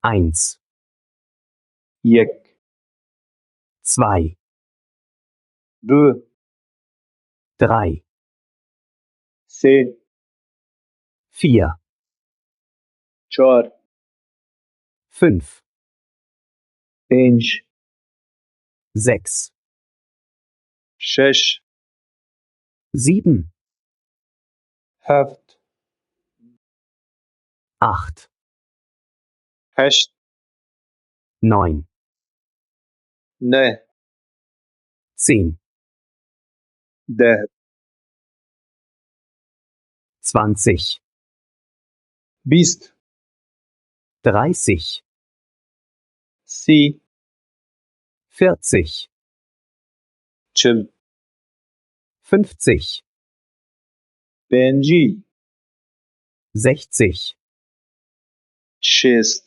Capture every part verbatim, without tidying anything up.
Eins. Yek. Zwei. Du. Drei. Sê. Vier. Çar. Fünf. Pênc. Sechs. Şeş. Sieben. Heft. Acht. Heşt. Neun. Neh. Zehn. Deh. Zwanzig. Bîst. Dreißig. Sî. Vierzig. Çil. Fünfzig. Pêncî. Sechzig. Şêst.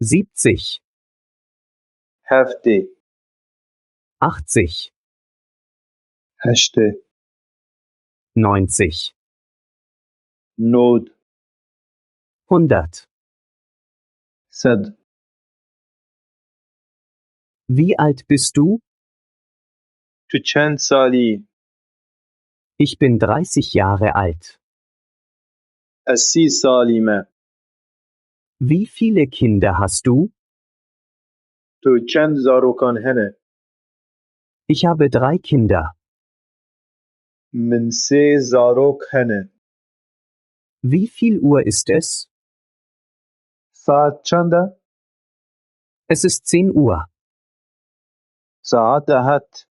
Siebzig. Heftê. Achtzig. Heştê. Neunzig. Nod. Hundert. Sed. Wie alt bist du? Tu çend salî yî? Ich bin dreißig Jahre alt. Ez sî salî me. Wie viele Kinder hast du? Tu çend zarokan hene? Ich habe drei Kinder. Min sê zarok hene. Wie viel Uhr ist es? Saet çend e? Es ist zehn Uhr. Saete heft.